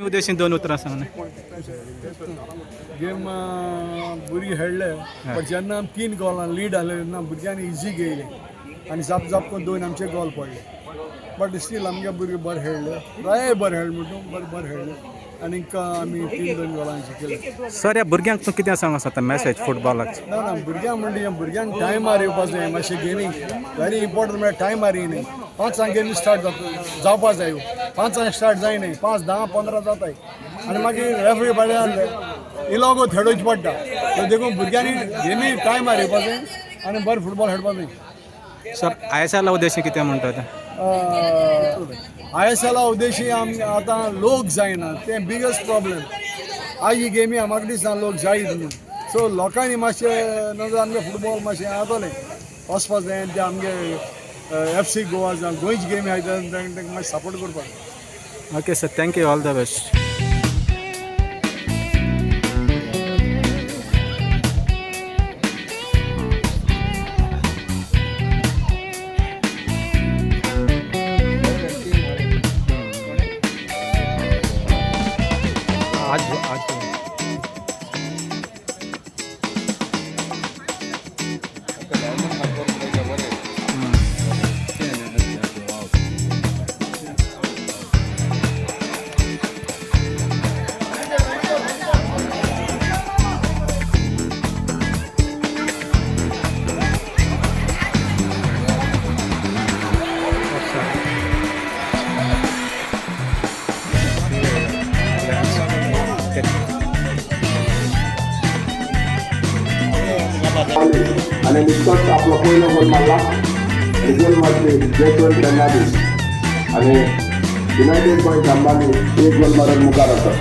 उद्देशीन दोन उतरां सांग. गेम भुरगीं खेळ्ळे, बट जेन्ना आमी 3 गोलां लीड आसले तेन्ना भुरग्यांनी इजी घेयले आनी जाप जाप करून 2 आमचे गोल पडले. बट स्टील आमगे भुरगे बरें खेळ्ळे, राय बरें खेळ्ळे म्हणटा, बरें बरें खेळ्ळे आनीक आमी 3-2 गोलां जिखले. सर, ह्या भुरग्यांक तूं कितें सांगूंक सोदता मॅसेज फुटबॉलाक? ना ना, भुरग्यांक म्हणजे भुरग्यांक टायमार येवपा जाय. मातशें गेमींग व्हेरी इम्पॉर्टंट म्हळ्यार टायमार येयनाय. 5 गेमी स्टार्ट जाता जावपा जाय, 5 स्टार्ट जायनाय, 5, 10, 15 जाताय आनी मागीर रेफरी बाड्यार इलोगो थेडोवचें पडटा. सो देखून भुरग्यांनी गेमी टायमार येवपा जाय आनी बरें फुटबॉल खेळपा जाय. सर, आयएसएला उद्देशीन कितें म्हणटा तें? I S एला उद्देशी आम आतां लोक जायना, तें बिगेस्ट प्रॉब्लेम. आयज ही गेमी म्हाका दिसना लोक जायत म्हणून. सो लोकांनी मातशें नजर आमगे फुटबॉल मातशें जातलें वचपा जाय ते आमगे एफ सी गोवा जावं गोंयची गेमी आहाय तांकां मातशें सपोर्ट करपाक. Okay sir, thank you, all the best. आज आज आणि निकतोच आपलो पयलो गोल मारला आनी गोल मारपी जेटवेल फेर्नांडीस आनी युनायटेड बॉयज जांबावली 1 गोल मारून मुखार आसा.